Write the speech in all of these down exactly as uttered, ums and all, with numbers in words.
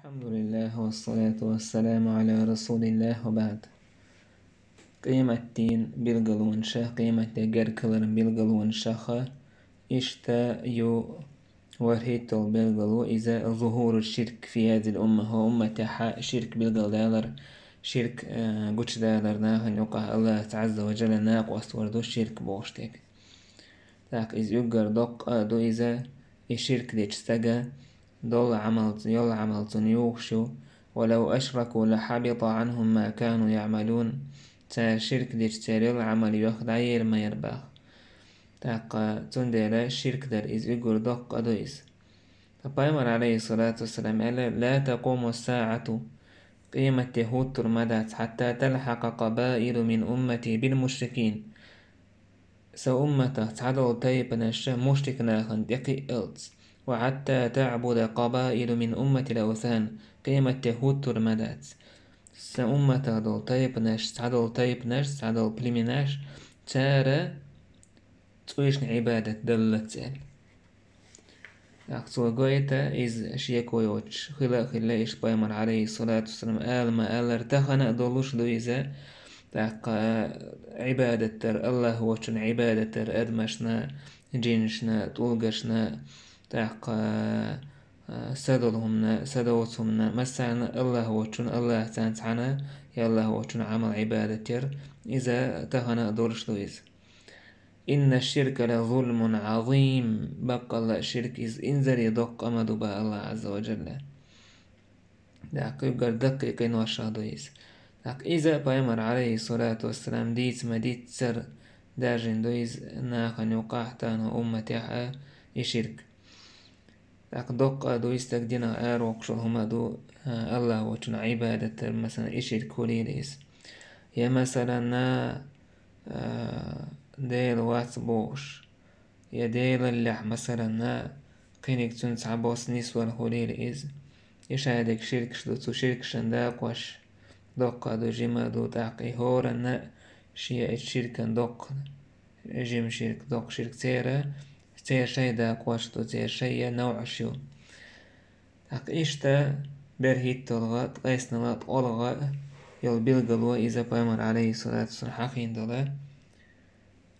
الحمد لله والصلاة والسلام على رسول الله وبعد. Къематдийнан билгалонаш, къематде герга хиларан билгалонаш, иштта ю ворхӀитталгӀа билгало, иза ظهور الشرك في هذه الأمة, хӀокху умматехь ширк билгалдалар, ширк, э, гучудалар нахана юкъахь, АллахӀаца Ӏазза ва Жалла накъост вар ду ширк бохуш дерг. ТӀаккха иза уггар доккха а ду иза, и ширк дечу стага долу Ӏамал, йолу Ӏамал цунна юхуш ю: «ولو أشركوا لحبط عنهم ما كانوا يعملون». Цара ширк дича, церан йолу Ӏамал юха дӀаелла ма яра боху. ТӀаккха цундела ширк дар иза уггар доккха а ду иза. Ткъа Пайхамар, алейхиссалату вассалам, аьлла: «لا تقوم الساعة», къематде хӀуттур ма дац, «حتى تلحق قبائل من أمتي بالمشركين». Сан умматах цхьадолу тайпанаш мушрик нахана тӀекхиалц. «وحتى تعبد قبائل من أمتي الأوثان», къематде хӀуттур ма дац. Сан умматах долу тайпанаш, цхьадолу тайпанаш, цхьадолу племенаш, цара цӀушна Ӏибадат даллалц аьлла. ТӀаккха цо гойту иза шеко йоцуш хила а хилла, иштта Пайхамар, алейхиссалату вассалам, ала ма-аллара, тахана а долуш ду иза. ТӀаккха Ӏибадат дар, АллахӀ воцчунна Ӏибадат дар адамашна, жинашна, тӀулгашна, тӀаккха, а, са долу хӀуманна, са доцу хӀуманна, массарна АллахӀ воцчунна, АллахӀаца цхьаьна, я АллахӀ воцчунна Ӏамал, Ӏибадат яр, иза тахана а долуш ду иза. «إن الشرك لظلم عظيم», баккъалла а ширк иза инзаре доккха а ма ду боху АллахӀа Ӏазза ва Жалла. ТӀаккха уггар даккхий къиношах ду иза. ТӀаккха иза Пайхамар, алейхиссалату вассалам, дийца ма-дийццара даржийна ду иза нахана юкъахь, тахана умматехь а и ширк. ТӀаккха доккха а ду иза, стаг динах аравоккхуш волу хӀума а ду, а, АллахӀ воцчунна Ӏибадат дар, масалан, и ширк хуьлийла иза. Я, масалан, а, Дела вац бохуш, я Делаллехь, масалан, а, кхиниг цуьнан цхьабосса нисвала хуьлийла иза. И шадерг ширкаш ду, цу ширкашна дакъош доккха а ду, жима а ду, тӀаккха и хӀоранна а шен и ширкан доккха жима ширк, доккха ширк церан, церан шайн дакъош ду, церан шайн я навӀаш ю. ТӀаккха иштта берхӀитталгӀа, ткъайсналгӀа, ткъолгӀа йолу билгало иза Пайхамар, алейхиссалату вассалам, хьахийна долу.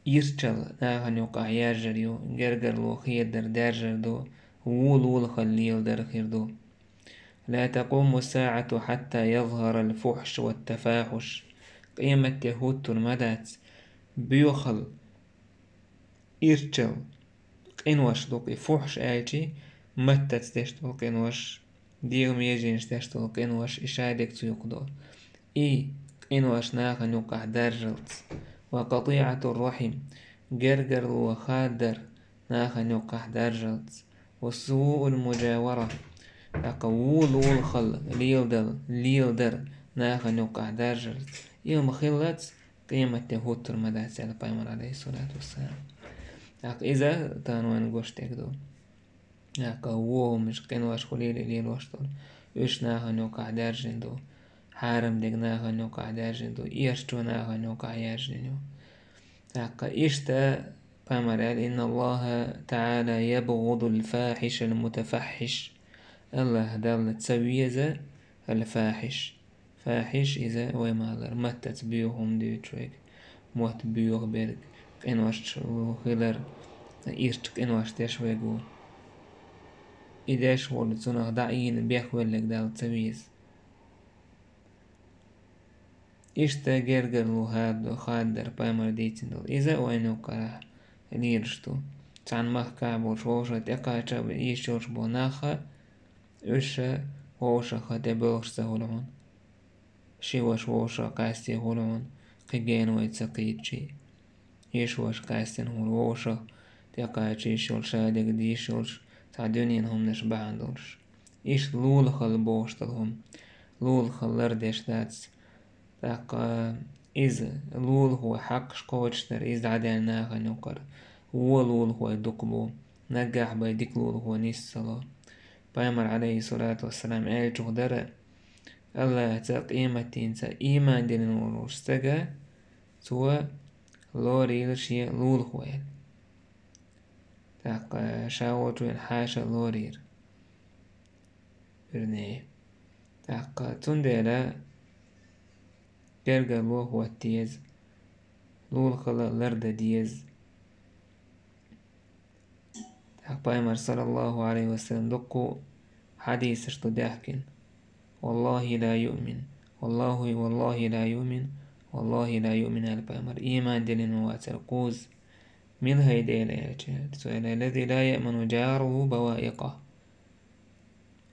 Ирчалла нахана юкъахь яржар ю, гергарло хедар, даьржар ду, вон лулахалла леладар хир ду. «لا تقوم الساعة حتى يظهر الفحش والتفاحش». Къематде хӀуттур ма дац боьхалла, ирчалла къинош ду-кх и, фухьш аьлчи, маттаца деш долу къинош, дегӀан меженаш деш долу къинош, и шадерг цу юкъа долу. И къинош нахана юкъахь даржалц. «وقطيعة الرحم», гергарло хадар нахана юкъахь даржалц. «وسوء المجاورة», тӀаккха вон лулахалла леладал, леладар нахана юкъахь даржалц. И хӀума хиллалц, къематде хӀуттур ма дац, аьлла Пайхамар, алейхиссалату вассалам. ТӀаккха иза тахана вайна гуш дерг ду. ТӀаккха вон хӀуманаш, къинош хуьлийла лелош долу, уьш нахана юкъахь даржийна ду, хьарам дерг нахана юкъахь даржийна ду, ирчо нахана юкъахь яржийна ю. ТӀаккха иштта Пайхамар аьлла: «إن الله تعالى يبغض الفاحش المتفحش». АллахӀ Далла ца веза аль-фахьиш. Фахьиш иза вай ма-аллара, маттаца боьха хӀума дуьйцуш верг, мотт боьха берг, къиношца хилар, ирча къинош деш верг ву. И деш волу, цунах дӀа а йина, бехвелларг Далла ца веза. Иштта гергарло хад-, хадар Пайхамар дийцина долу. Иза а вайна юкъарахь лелаш ду. Цхьана махкахь болуш, вовшах тӀекхача а йиш йолуш болу нах а, уьш а вовшах тӀебоьлхуш ца хуьлу хьуна. Ши ваша вовшах къаьсте хуьлу хьуна, кхин гена вай ца кхийдачий. Иштта ваша къаьстина хӀума вовшах тӀекхача йиш йолуш, шадерг дийш йолуш, цхьа дуьненан хӀуманаш бахьана долуш. Иштта лулахалла бохуш долу хӀума, лулахалла лардеш дац. ТӀаккха иза лулахой хьакъаш кхочушдар, иза дӀадаьлла нахана юкъара. Вон лулахой дукха бу, наггахь бен дика лулахо нис ца ло. Пайхамар, алейхиссалату вассалам, аьллачух дара: АллахӀаца, къематдийнца ийман диллина волуш стага, цо лорийла шен лулахо аьлла. ТӀаккха ша волчу вен хьаша лорийра. Вернее, Цундела гергарло хӀотта деза, лулахала лардан деза. ТӀаккха Пайхамар, саллаллаху Ӏалайхи ва саллам, дуккха хьадисаш ду даьхкина: «Валлахи ла юъмин, валлахи, валлахи ла юъмин, валлахи ла юъмин», аьлла Пайхамар, иман диллина ма вац цар кхузза. Мила хӀай Дела аьлча, цо аьлла: «Аллази ла яъману жаруху баваикъаху».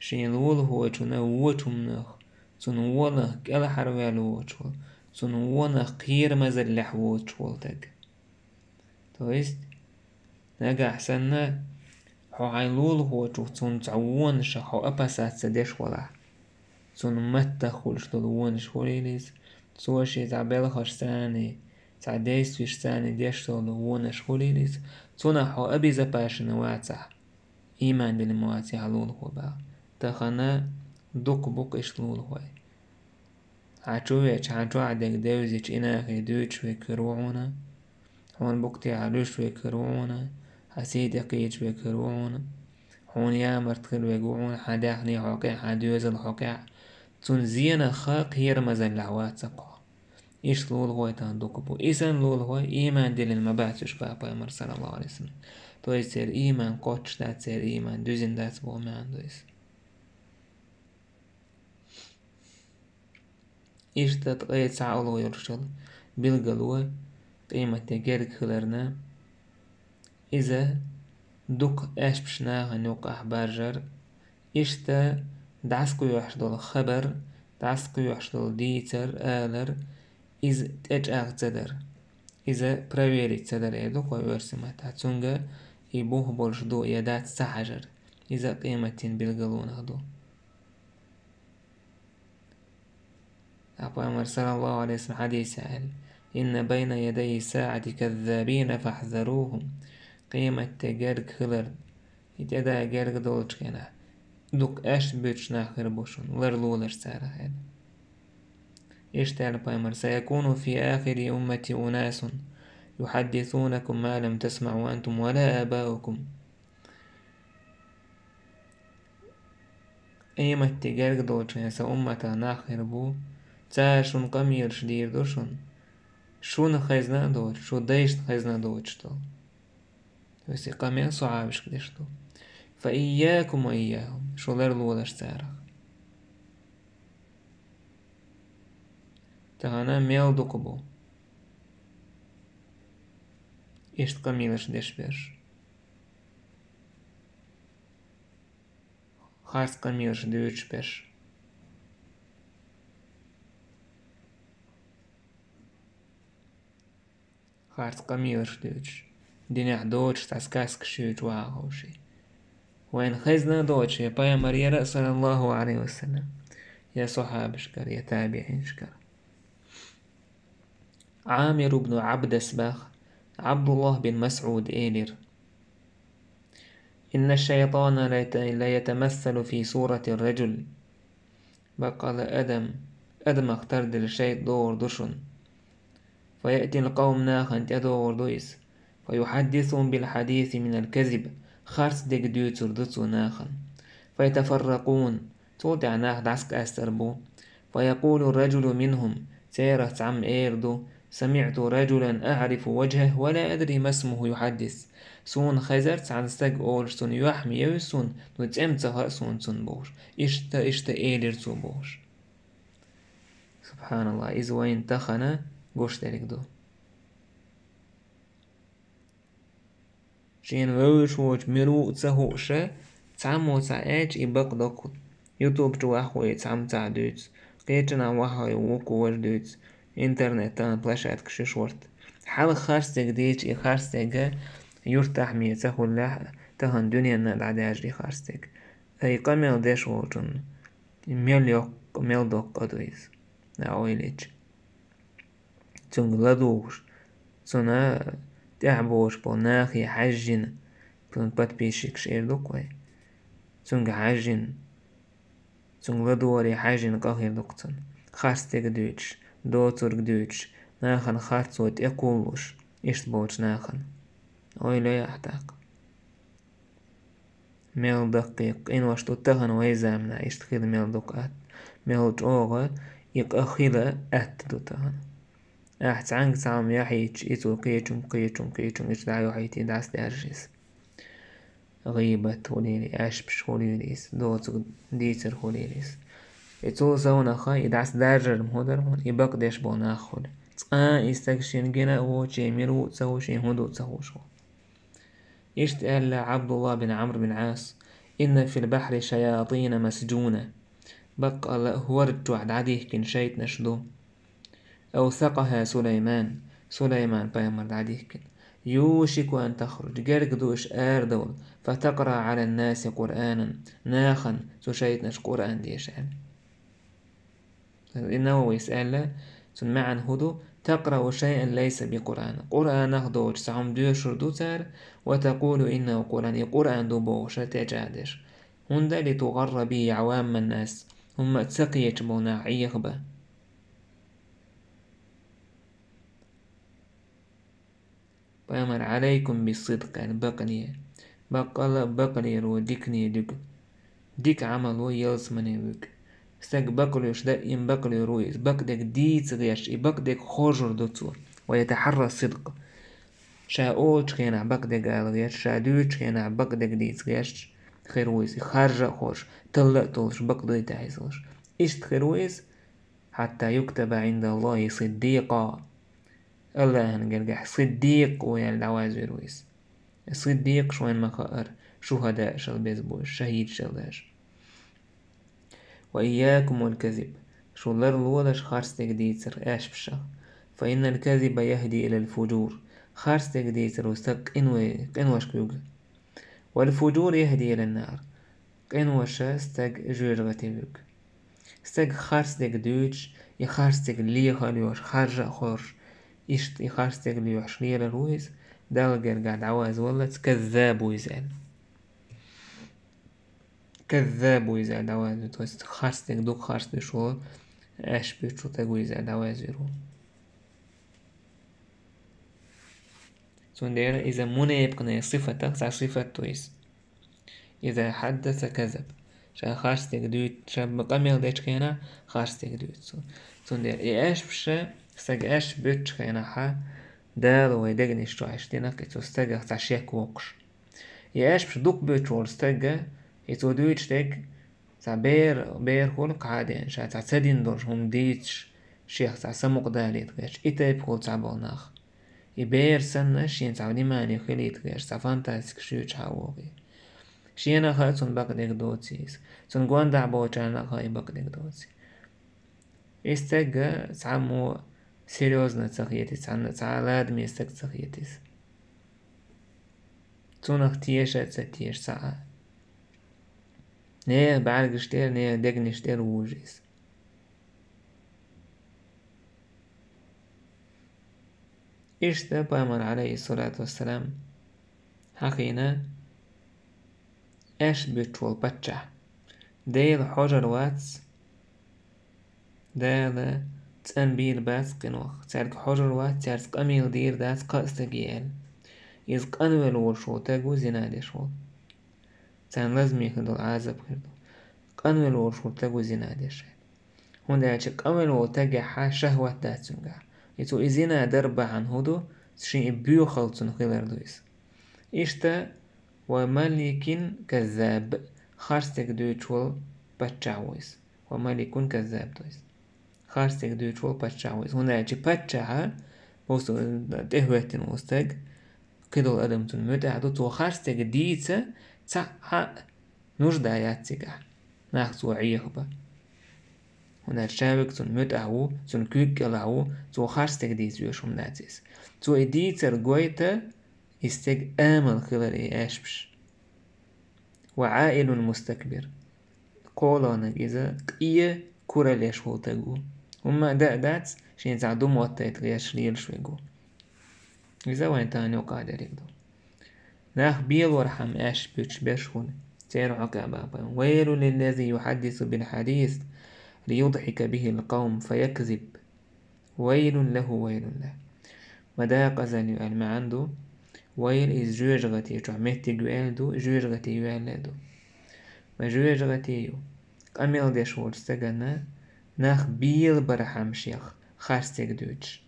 Шен лулахочун воч хӀуманах, цун вонах кӀелхьарваьлла воцуш вола, цун вонах кхерамазаллехь воцуш вола стаг. То есть, нагахь санна хьо хьайн лулахочух цунна цхьа вонашах хьо опасаться деш валахь, цунна маттах хуьлуш долу вонаш хуьлийла иза, цо шен цхьа белхашца а, цхьа действиешца а деш долу вонаш хуьлийла иза, цунах хьо обезопасен вацахь, иман диллина ма вац хьан лулахо боху. Тахана дукха бу-кх иштта лулахой. Хьан чу веача, хьан чохь дерг девзича, и нахе дуьйцуш верг хир ву хьуна, хьуна букъ тӀехь луьйш верг хир ву хьуна, хьан сий тӀе кхийдаш верг хир ву хьуна, хьуна ямарта хир верг ву хьуна, хьан даьхни хьокъехь, хьан доьзал хьокъехь, цунна зенах а кхерамазаллехь вац-кх хьо. Иштта лулахой тахана дукха бу. И санна лулахой иман диллина ма бац уьш боху Пайхамар, саллаллаху Ӏалайхи ва саллам. То есть церан иман кхоччуш дац, церан иман дуьзина дац боху маьӀна ду иза. Иштта ткъе цхьа уллув йолуш йолу билгало къематде герга хиларна, иза дукха аьшпаш нахана юккъехь баржар, иштта дӀасакхоьхьуш долу хабар, дӀасакхоьхьуш долу дийцар, алар, иза тӀечӀагӀ ца дар, иза проверить ца дар, эр ду-кх вай оьрсийн маттахь, цуьнга и бух болуш ду я дац ца хьажар, иза къематан билгалонах ду. Пайхамар, саллаллаху Ӏалайхи ва саллам, хьадисехь аьлла: «Инна байна ядай саӀати каззабина фахьзарухум». Къематде герга хилар, и тӀеда герга долчу хенахь, дукха аьшпаш буьйцуш нах хир бу шуна, ларлолаш царах аьлла. Иштта аьлла Пайхамар: «Саякуну фи ахири уммати унасун юхьаддисунакум ма лам тасмаӀу антум ва ла абаукум». Къематде герга долчу хенахь сан умматах нах хир бу, цара шуна къамелаш дийр ду шуна, шуна хезна а доцуш, шун дайшна хезна а доцуш долу. То есть и къамел сахьабашка деш ду. «Фа ийякум ва ийяхум», шу ларлолаш царах. Тахана мел дукха бу иштта къамелаш деш берш. Харц къамелаш дуьйцуш берш. Харц къамелаш дуьйцуш. Динехь доцуш цхьа сказкаш юьйцуш ваха ховший. Вайна хезна а доцуш, я пайхамар яра, саллаллаху Ӏалайхи ва саллам, я сахьабашкара, я табиӀинашкара. Ӏамир ибн Ӏабдас боху, Ӏабдуллах бин МасӀуда элира: «Инна шайтана лата-, лаятамассалу фи сурати раджул». Баккъала адам, адамах тардина шайтӀа догӀур ду шуна. Фа яътил къавм, нахана тӀедогӀур ду иза. Фа юхьаддисухум бил хьадиси минал казиб, харц дерг дуьйцур ду цо нахана. Фа ятафарракъун, цул тӀаьхьа нах дӀасакъаьстар бу. Фа якъулу раджулу минхум, церах цхьамма эр ду: «СамиӀту раджулан аӀрифу важхьаху ва ла адри масмуху юхьаддис». Суна хезара цхьана стаг олуш, цунна юьхь ма евза суна, ну цӀе ма ца хаьа суна цунна бохуш. Иштта, иштта элира цо бохуш. СубхьаналлахӀ, иза вайна тахана гуш дерг ду. Шена вевзаш воцуш мила ву а ца хууш, цхьаммо цхьа аьлча, и бакъ доккху. Ютуб чу ваххуй цхьамма цхьа дуьйцу, кхечанхьа ваххуй вукху важа дуьйцу, интернет тахана площадка шуьш варт. Хьалха харц дерг дийча, и харц дерг юьртахь ме ца хуьллехь, тахана дуьненна а дӀадаьржа и харц дерг. Ай, къамел деш волчунна мел йоккха, мел доккха къа ду иза, нагахь ойла йича. Цуьнга ладугӀуш, цунна тӀаьхьа богӀуш болу нахе хьаьжжина, цуьнан подписчикаш эр ду-кх вай. Цуьнга хьаьжжина, цуьнга ладогӀаре хьаьжжина къа хир ду-кх цунна. Харц дерг дуьйцуш, доцург дуьйцуш, нахана харцо тӀекхуллуш, иштта болчу нахана. Ойла йо ахь тӀаккха. Мел даккхий къинош ду тахана вай заманахь, иштта хила мел ду-кх атта. Мел чӀогӀа и къа хила атта ду тахана. Ахь цхьаьнга цхьа хӀума яхьийча, и цо кхечунга, кхечунга, кхечунга, иштта дӀайохьийта, дӀасадаьржа иза. ГӀийбат хуьлийла, аьшпаш хуьлийла иза, доцург дийцар хуьлийла иза. И цул совнаха, и дӀасадаьржар-м хӀун дара хьуна, и бакъдеш болу нах хуьлу. Цкъа а и стаг шена гина а воцуш, шен мила ву а ца хууш, шен хӀун ду а ца хууш ву. Иштта аьлла Ӏабдулла бин Ӏамр бин Ӏас: «Инна фил бахьри шаятина масжуна». Баккъалла а хӀорда чохь дӀадихкина шайтӀанаш ду. «Ав сакъаха Сулайман», Сулайман пайхамар дӀадихкина. «Юшику ан тахруж», герга ду уьш арадовла, «фатакъра Ӏалан-наси Къуръанан», нахана цу шайтӀанаша Къуръан деша аьлла. И Нававис аьлла, цуьнан маьӀна хӀун ду: «Такърау шайъан лайса би Къуръан». Къуръанах доцуш цхьа хӀума доьшур ду цара, «ва такъулу иннаху Къуръан», и Къуръан ду бохуша тӀечӀагӀдеш. «ХӀунда литугӀарра бихӀи Ӏавамман-нас», хӀумма а ца кхеташ болу нах Ӏехабан. Пайхамар: «Ӏалайкум бис-сидкъ», аьлла, бакъане. Баккъалла а бакъалера ву дикане дуьгу. Дика Ӏамал ву ялсамане вуьгу. Стаг бакъалуьйш даима бакъалуьйр ву иза, бакъдерг дийца гӀерташ, и бакъдерг хоржур ду цо. «Ва ятахьарра сидкъ». Ша олучу хенахь бакъдерг ала гӀерташ, ша дуьйцучу хенахь бакъдерг дийца гӀерташ хир ву иза, харжа а хоржуш, талла а толлуш, бакъ дуй тӀехь иза луш. Иштта хир ву иза, «хьатта юктаба Ӏиндаллахи сиддикъа». АллахӀан гергахь сиддикъ ву аьлла дӀавазвийр ву иза. Сиддикъаш вайна ма хаара, шухӀадаъшал беза бу уьш, шахӀидашал даже. «Ва ийякум вал казиб». Шу ларлолаш харцдерг дийцар аьшпашах. «Фа иннал казиба яхӀди илал фужур». Харцдерг дийцар ву стаг къино-, къиношка вуьгу. «Вал фужур яхӀди илан нар». Къиноша стаг жоьжахате вуьгу. Стаг харцдерг дуьйцуш, и харцдерг леха а лоьхуш, харжа а хоржуш, иштта и харцдерг лоьхуш лелар ву иза, Далла гергахь дӀавазваллалц каззаб ву иза аьлла. Каззаб ву иза аьлла дӀавазвийр ву, то есть харцдерг дукха харцдеш волу, аьшпаш буьтуш волу стаг ву иза аьлла дӀавазвийр ву. Цундела иза мунепикъан сифатах цхьа сифат ду иза. «Иза хьаддаса казаб». Ша харцдерг дуьйцу, ша къамел дечу хенахь харцдерг дуьйцу цо. Цундела и аьшпаш, стаг аьшпаш буьтучу хенахь, Дала вайн дегнаш чохь иштта дина-кх и цу стагах цхьа шек воккхуш. И аьшпаш дукха буьтуш волу стаг, и цо дуьйцуш дерг, цхьа бер, бер хуьлу кхаа ден, ша цхьа ца дина долуш хӀума дийцаш, шех цхьа самукъадалийта гӀерташ, и тайпа хуьлу цхьаболу нах. И бер санна, шена цхьа внимание хилийта гӀерташ, цхьа фантастика шуьйцуш хьан вогӀий. Шена а хаьа цунна бакъдерг доций иза. Цунна гондахь болчарна а хаьа и бакъдерг доций. И стаг цхьаммо серьёзно ца хетий, цхьанна цхьа ладаме стаг ца хетий иза. Цунах теша а ца теша цхьа а. Нехан бӀаьргаш тӀера, нехан дегнаш тӀера вужу иза. Иштта пайхамар, Ӏалайхиссалату вассалам, хьахийна аьшпаш буьтуш волу паччахь. Дела хьожар вац, Дала цӀанбийр бац къинойх, цаьрга хьожар вац, цаьрца къамел дийр дац кхаа стаге аьлла. Иза къанвелла волуш волу стаг ву зина деш волу. Царна лазаме хир долу Ӏазап хир ду. Къанвелла волуш волу стаг ву зина деш аьлла. ХӀунда аьлча къанвелла волу стагехь шахӀват дац цуьнгахь. И цо и зина дар бахьана хӀун ду, шен и боьхалла цунна хилар ду иза. Иштта, «ва маликин каззаб», харцдерг дуьйцуш волу паччахь ву иза. «Ва маликун каззаб», то есть. Харцдерг дуьйцуш волу паччахь ву иза. ХӀунда аьлча паччахьа, тӀехӀоьттина волу стаг, кхидолу адам цунна муьтӀахь ду, цо харцдерг дийца, цхьа а нужда яц цигахь, нах цо Ӏехабан. ХӀунда аьлча ша верг цунна муьтӀахь ву, цунна куьйга кӀелахь ву, цо харцдерг дийца везаш хӀума дац иза. Цо и дийцар гойту, и стеган амал хилар и аьшпаш. «Ва Ӏаилун мустакбир». КхоалгӀаниг иза къе куралла еш волу стаг ву. ХӀумма а дан а дац, шен цхьа ду моттайта гӀерташ лелаш верг ву. Иза вайн тахана юкъахь дерриг ду. Нах белорхьама аьшпаш буьтуш берш хуьлу. Церан хьокъехь бан пайхамар: «Вайлун лиллази юхьаддису бил хьадис лиюдхьика бихил къавм фаякзиб». «Вайлун лаху, вайлун лаху». Ма декъазалла ю аьлла маьӀна ду. Вайл иза жоьжахати чохь меттиг ю аьлла ду, жоьжахати ю аьлла ду. Ма жоьжахати ю. къамел деш волчу стагана нах белабархьама шех харцдерг дуьйцуш.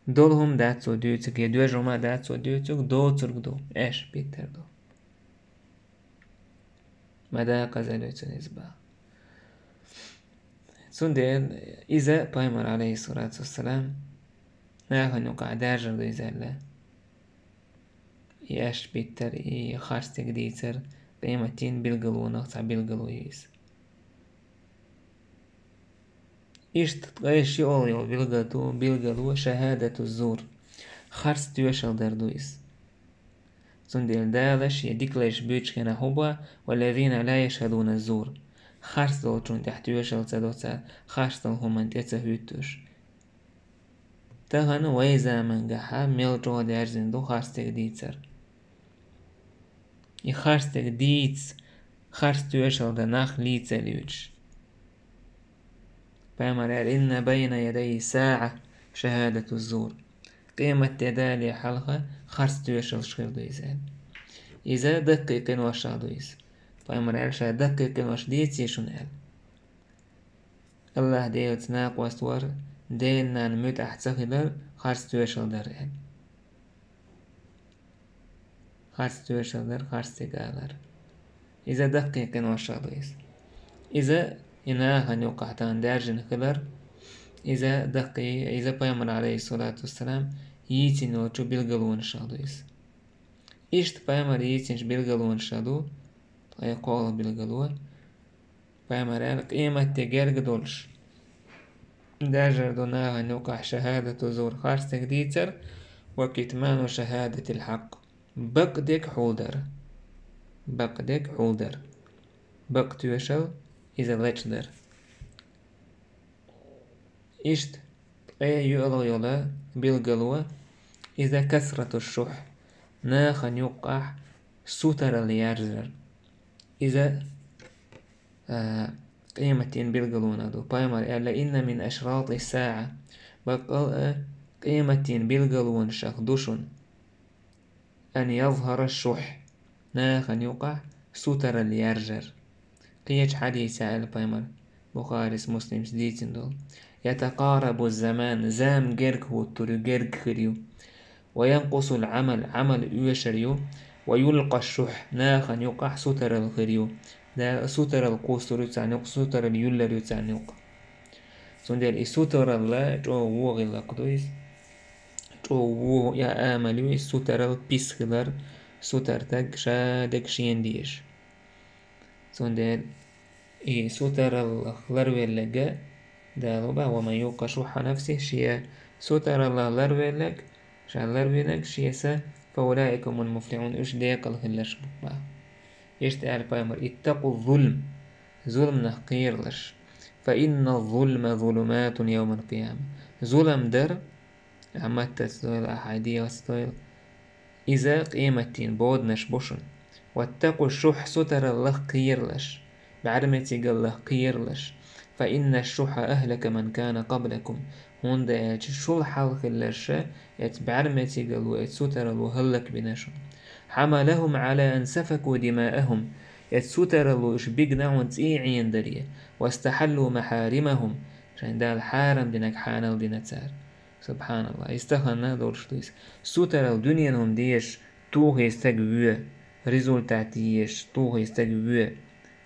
Долу хӀума дац цо дуьйцург, я доьжна хӀума дац цо дуьйцург, доцург ду, аьшпийтар ду. Ма дакъазалуьйцура иза боху. Цундела иза пайхамар, алейхиссалату вассалам, нахана юкъахь даржар ду иза аьлла. И аьшпийтар, и харцдерг дийцар къематдийнан билгалонах цхьа билгало ю иза. Иштта ткъе шиъ йолу билгало, билгало шахӀадату зур, харц тоьшалла дар ду иза. Цундела Дала шен дика лайш буьйцучу хенахь хӀун боху: «Валлазина ла яшхадуна зур». Харц долчунна тӀехь тоьшалла ца до цара, харц долу хӀуманна тӀе ца хӀуьттуш. Тахана вай заманахь мел чӀогӀа даьржина ду харцдерг дийцар. И харцдерг дийца, харц тоьшалла дан нах лийца луьйчуш. Пайхамар аьлла: «Инна байна ядай саӀа шахӀадату зур». Къематде дале хьалха харц тоьшаллаш хир ду иза аьлла. Иза даккхий къиношах ду иза. Пайхамар аьлла: «Ша даккхий къинош дийций шуна?» аьлла. Аллахь Делаца накъост вар, ден-ненан муьтӀахь ца хилар харц тоьшалла дар аьлла. Харц тоьшалла дар, харц стигалар. Иза даккхий къиношах ду иза. Иза и нахана юкъахь тахана даьржина хилар, иза даккхий, иза пайхамар, алейхиссалату вассалам, йийцина йолчу билгалонашах ду иза. Иштта пайхамар йийцинчу билгалонашах ду ткъе кхоалгӀа билгало. Пайхамар аьлла: «Къематде герга долуш, даржар ду нахана юкъахь шахӀадату зур, харцдерг дийцар, ва китману шахӀадатил хьакъ». Бакъдерг хьулдар. Бакъдерг хьулдар. Бакъ тоьшалла, иза лачкъадар. Иштта ткъе йоьалгӀа йолу билгало, иза касрату шухь, нахана юккъахь сутаралла яржар. Иза, а, къематдийнан билгалонах ду. Пайхамар аьлла: «Инна мин ашрати саӀа». Баккъал а къематдийнан билгалонашах ду шуна. «Ан язхара шухь», нахана юкъахь сутаралла яржар. Кхечу хьадисехь аьлла пайхамар, Бухарис, Муслимс дийцина долу: «Ятакъарабу заман», зама герга хӀуттур ю, герга хир ю. «Ва янкъусул Ӏамал», Ӏамал оьшур ю. «Ва юлкъа шухь», нахана юкъахь сутаралла хир ю. Дала сутаралла кхуссур ю царна юкъа, сутаралла юьллур ю царна юкъа. Цундела и сутаралла чӀогӀа вон гӀиллакх ду иза. ЧӀогӀа вон я амал ю иза сутаралла пис хилар, сутара стаг ша дерг шена дезаш. Цундела и сутараллах ларвелларг Дала боху: «Ва ман юкъа шухьха нафсихи», шен сутараллах ларвелларг, ша ларвинарг шен са, «фа улаика хумул муфлихьун», уьш декъала хилларш бу боху. Иштта аьлла пайхамар: «Иттакъу зулм», зуламнах кхералаш. «Фа инна зулма зулуматун явмал къияма». Зулам дар, ахь маттаца дойла, ахь хьайн дегӀаца дойла, иза къематдийнан боданаш бу шуна. «Ваттакъу шухь», сутараллах кхералаш. БӀаьрмецигаллах кхералаш. «Фа инна шухьха ахлака ман кана къаблакум». ХӀунда аьлча шул хьалха хилларш эцу бӀаьрмецигало, эцу сутарало хӀаллакбина шуна. «Хьамалахум Ӏала ан сафаку димаахум». Эцу сутарало уьш бигна хьуна цӀий Ӏенадаре. «Вастахьаллу махьаримахум». Шайн Дала хьарам динарг хьанал дина цара. Субханалла. Иза тахана долуш ду иза. Сутаралла дуьненан хӀума дезаш, тухий стаг воь. Результат езаш, тухий стаг воь.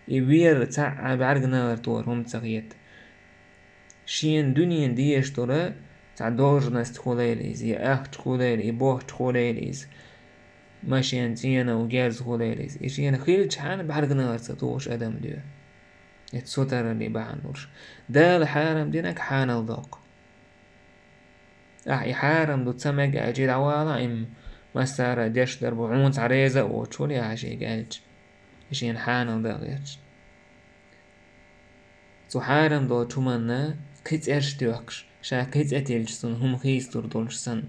И вер цхьа а бӀаьрганегӀар тохар хӀума ца хета. Шена дуьненан дезаш долу цхьа должность хуьлийла иза, я ахча хуьлийла, и бохча хуьлийла иза, машен цӀена у герз хуьлийла иза. И шена хилчахьана бӀаьрганегӀар ца тухуш адам доь. Эцу сутараллин бахьана долуш. Дала хьарам динарг хьанал доккху. Ахь и хьарам ду ца мега аьлча, дӀавала, им массара деш дар бу, хьуна цхьа реза а воцуш вара, я шега аьлча, и шена хьанал дан гӀерташ. Цу хьарам долчу хӀуманна кхин цӀераш тоьхкуш, ша кхин цӀе тиллича цунна хӀума хийцалур долуш санна.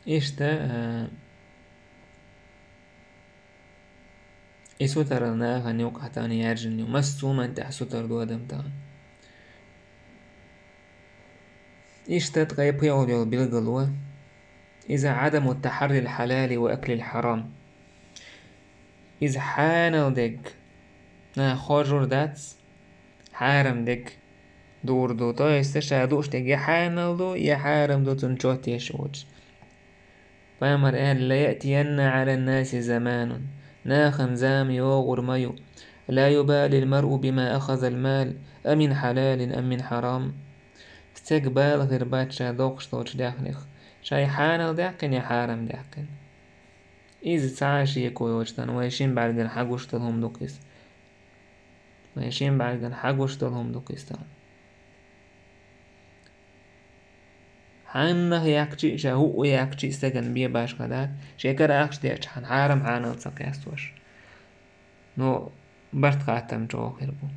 Иштта, а, и сутаралла нахана юкъахь тахана яьржина ю. Массо а хӀуманна тӀехь сутара ду адам тахана. Иштта ткъе пхиъ йолу билгало. Иза Ӏадаму тахьаррил хьалали ва аклил хьарам. Иза хьанал дерг наха хоржур дац, хьарам дерг дуур ду. То есть ша дууш дерг я хьанал ду, я хьарам ду, цунна чот еш воцуш. Пайхамар аьлла: «Ла яътиянна Ӏалан-наси заманун». Нахана зама йогӀур ма ю. «Ла юбалил маръу бима ахазал мал, а мин хьалалин, а мин хьарам». Стеган бала хир бац ша доккхуш долчу даьхнех, шайн хьанал даьккхина я хьарам даьккхина. Иза цхьа а шеко йоцуш дан, вай шин бӀаьргана хьагуш долу хӀума ду-кх иза. Вай шин бӀаьргана хьагуш долу хӀума ду-кх иза дан. Хьаннах яьккхича а, ша хӀуъу яьккхича а стагана бен башха дац, шен кара ахча дечу хьан хьарам хьанал ца кхестош. Но барт хаттам чӀогӀа хир бу.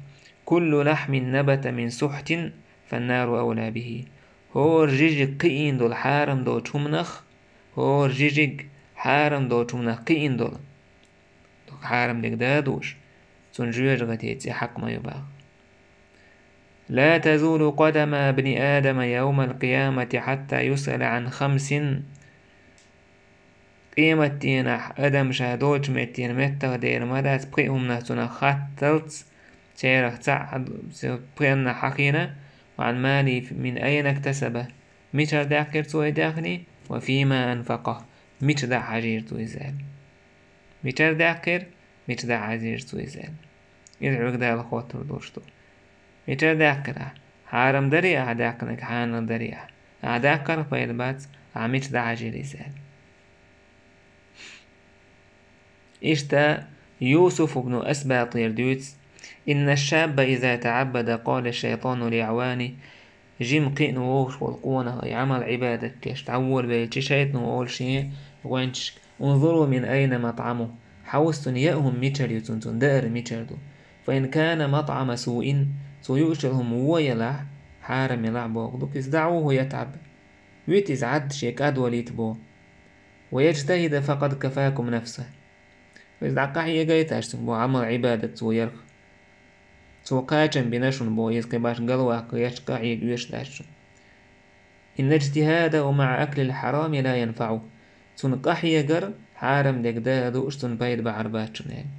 «Куллу лахьмин набата мин сухьтин, фаннару авла бихи». ХӀора жижиг кхиийна долу хьарам долчу хӀуманах, хӀора жижиг хьарам долчу хӀуманах кхиийна долу, хьарам дерг да а дууш, цунна жоьжахати цӀе хьакха ма ю баха. «Ла тазулу къадама бни Адама явмал къиямати хьатта юсъала Ӏан хамсин». Къематдийнахь адам ша долчу меттера меттах дер ма дац, пхи хӀуманах цунах хатталц, церах цхьаъ пхеннах хьахийна: «Ва Ӏан мали мин айна иктасаба». Мичара даьккхира цо и даьхни? «Ва фима анфакъа». Мича дӀа хьажийра цо иза аьлла? Мичара даьккхира? Мича дӀа хьажийра цо иза аьлла? Иза хьоьга Дала хоттур долуш ду. Мичара даьккхира ахь? Хьарам дарий ахь даьккхинарг, хьанал дарий ахь? Ахь даьккхарх пайда бац, ахь мича дӀахьажийра иза аьлла. Иштта Юсуф ибн Асбатера дуьйцу: «Инна шабба иза таӀаббада, къала шайтану ли Ӏавани». Жима кхиъна вогӀуш волу къонах, и Ӏамал-Ӏибадат деш, дӀаволавелча, шайтано олу шен гӀоьнчашка: «Унзуру мин айна матӀаму». Хьовса цуьнан яа хӀума мичара ю, цуьнан, цуьнан даар мичара ду. «Фа ин кана матӀама суин», цо юуш йолу хӀума вон елахь, хьарам елахь бохург ду-кх иза, «даӀуху ятӀаб». Вита иза Ӏадда, шен кӀадвалийта боху. «Ва яжтахӀида факъад кафакум нафсаху». Иза дӀа къахьегайташ цуьнга боху, Ӏамал-Ӏибадат цо ярх. Цо кхачам бина шуна боху, иза кхин башха галваккха гӀерташ къахьега оьшуш дац шуна. «Инна иджтихӀадаху маӀа аклил хьарами ла янфаӀу». Цуьнан къахьегар хьарам дерг да а дууш, цунна пайда бахьар бац шуна аьлла.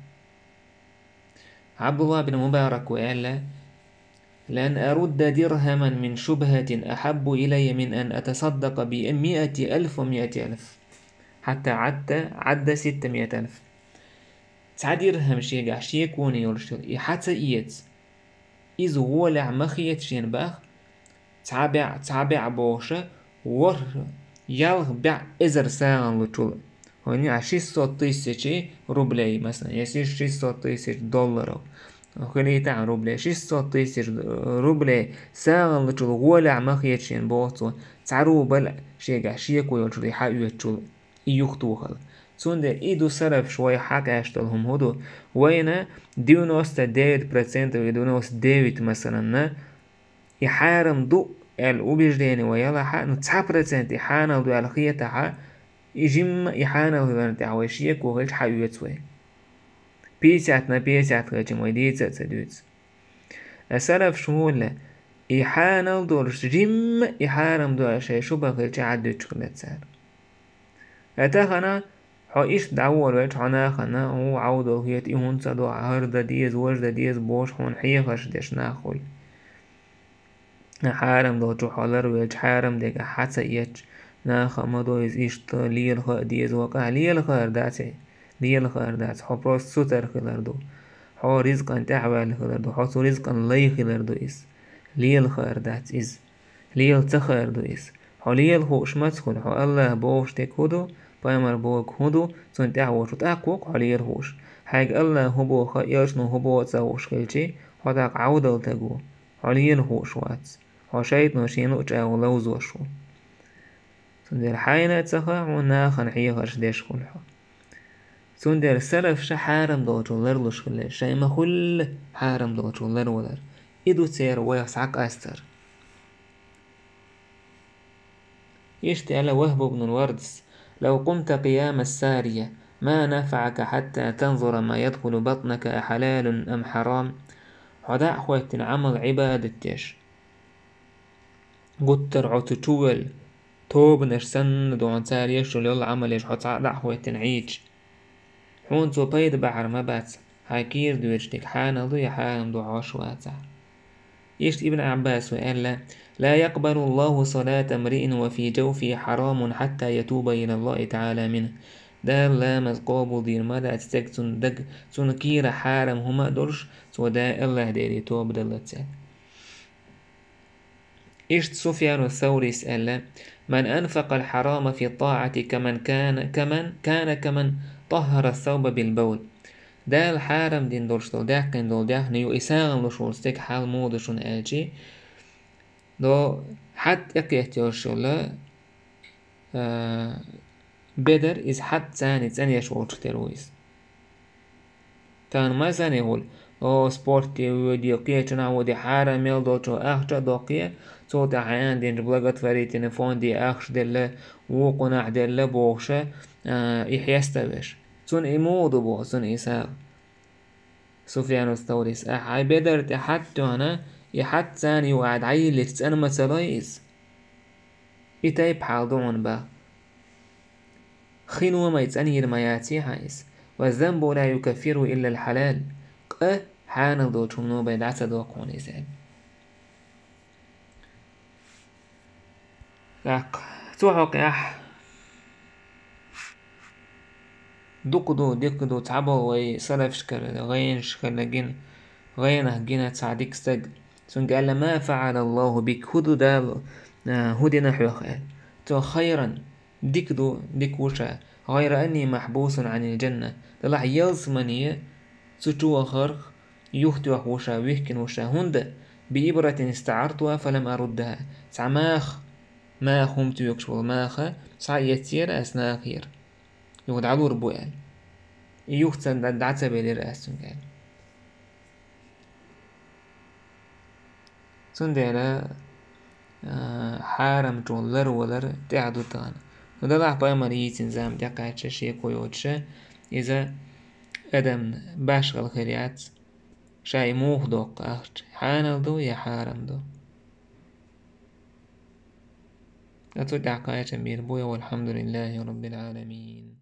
Ӏабдулла бин Мубарак ву аьлла: «Лан арудда дирхӀаман мин шубхӀатин ахьаббу илайя мин ан атасаддакъа би миати алф ва миати алф». Хьатта Ӏадда, Ӏадда ситта миат алф. Цхьа дирхӀам шегахь шеконе йолуш йолу и хьа ца эца. Иза гӀолехь ма хета шена бах, цхьа бӀе, цхьа бӀе бохуша, ворхӀ, ялх бӀе эзар сагӀанлучул. ХӀунда а шестьсот тысяч рублей, масалан, если шестьсот тысяч долларов. Хилийта а рублей, шестьсот тысяч рублей сагӀанлучул гӀолехь ма хета шена боху цо, цхьа рубл шегахь шеко йолчул и хьа оьцучул. И юхатохал. Цундела и ду салафаш вайх хьакъаьсташ долу хӀума хӀун ду? Вайна девяносто девять процентов и девяносто девять, масалан, и хьарам ду аьлла убеждение вай ялахь а, ну, цхьа процент и хьанал ду аьлла хетахь а, и жимма и хьанал хиларна тӀехь вай шеко хилча хьаоьцу вай. Пятьдесят на пятьдесят хилча вай дийца а ца дуьйцу. Аса салафаш хӀун олу, и хьанал долуш, жимма и хьарам ду аьлла шайн шубха хилча Ӏаддуьтуш хилла цара. Ткъа тахана хьо иштта дӀаволавелча, хьо нахана, хӀун Ӏовдал хета, и хӀунда ца до, хӀара дан деза, важа дан деза бохуш хьуна хьехарш деш нах хуьлу. Хьарам долчу хьо ларвелча, хьарам дерг хьа ца эцча, наха а ма до иза иштта лелаха а деза вакъа, лелахар дац и. Лела хаар дац, хьо просто сутара хилар ду. Хьо ризкъан тӀаьхьаваьлла хилар ду, хьо цу ризкъан лай хилар ду иза. Лела хаар дац иза. Лела ца хаар ду иза. Хьо лела хууш маца хуьлу, хьо АллахӀа бохуш дерг хӀун ду, пайхамар бохург хӀун ду, цунна тӀаьхьа воцу тӀаккха ву-кх хьо лела хууш. Хьайга АллахӀа хӀун боху, элчано хӀун боху ца хууш хилчи, хьо тӀаккха Ӏовдал таг ву. Хьо лела хууш вац. Хьо шайтано шена луъу чӀагӀо ловзош ву. Цундела хьайна а ца хаьа хьуна, нахана хьехарш деш хуьлу хьо. Цундела салафаша хьарам долчул ларлуш хилла, шайн ма-хуьллу хьарам долчул ларвалар. И ду церан вайх схьакъастар. Иштта аьлла Вахб ибн Вардас: «Лав къумта къиямас-сария, ма нафаӀака хьатта танзура ма ядхулу батнака, ахьалалун ам хьарам». Хьо дӀа а хӀоьттина Ӏамал-Ӏибадат деш, гуттар хьо цу чу велла, тобанаш санна ду хьуна цара еш йолу йолу Ӏамалеш хьо цхьа а дӀа а хӀоьттина Ӏийча. Хьуна цо пайда бахьар ма бац, хьайн кийра доьдуш дерг хьанал ду я хьарам ду хьоьжуш вацахь. Иштта Ибн Ӏаббаса аьлла: «لا يقبل الله صلاة امرئ وفي جوفه حرام حتى يتوب إلى الله تعالى منه». Дала ламаз къобалдийр ма дац стеган, цуьнан даг, цуьнан кийра хьарам хӀума а долуш, цо Дала АллахӀ Деле тоба даллалц аьлла. Иштта Суфьяну Саурис аьлла: «من أنفق الحرام في الطاعة كمن كان، كمن كان كمن طهر الثوب بالبول». Дала хьарам дина долуш долу, даьккхина долу даьхни ю и сагӀина луш волу стеган хьал муха ду шуна аьлчи, до хьатта тӀекхетта йолуш йолу, а, бедар, иза хьатта царна цӀанъеш волчух тера ву иза. Тахана масане хуьлу, о, спорте воьду, кхечунахь воьду, хьарам мел долчо ахча а доккху, цул тӀаьхьа хьайна динчу благотворительный фонде ахча делла, вукхунахь делла бохуша, а, и хьеставеш. Цунна и муха ду боху, цунна и сагӀа. Суфьяну Саурис: «Ахь хьайн бедар тӀе хьатта тоьхна, и хьатта царна юкъахь дӀайиллича цӀан ма ца лой иза?» И тайпа хьал ду хьуна бах. Хи номай цӀанйийр ма яций хьан иза. «والذنب لا يكفره إلا الحلال». Къа хьанал долчу хӀумано бен дӀа ца доккху хьуна иза аьлла. ТӀаккха цу хьокъехь дукха ду, дика ду, цхьаболу вай салафашкара, гӀенашкара гина, гӀенах гина цхьа дика стаг. Цуьнга аьлла: «ما فعل الله بك», хӀун ду Дала, а, хӀун дина хьох аьлла. Цо: «خيرا», дика ду, дика ву ша, «غير أني محبوس عن الجنة». Делахь ялсамане цу чу вахарх юхатоьхна ву ша, вихкина ву ша, хӀунда: «بإبرة استعرتها فلم أردها». Цхьа маха, маха хӀума тоьхуш волу маха схьа а эццера ас нахера. Юха дӀалур бу аьлла. И юха ца, дӀа ца белира ас цуьнга аьлла. Цундела, а, хьарамчу ларвалар тӀехь ду тахана. Ну, делахь пайхамар йийцина зама тӀекхаьчча, шеко йоцуша, иза адамна башхалла хир яц, ша и муха доккху ахча, хьанал ду я хьарам ду. Ткъа цу тӀехь кхачам бийр бу, я: والحمد لله رب العالمين.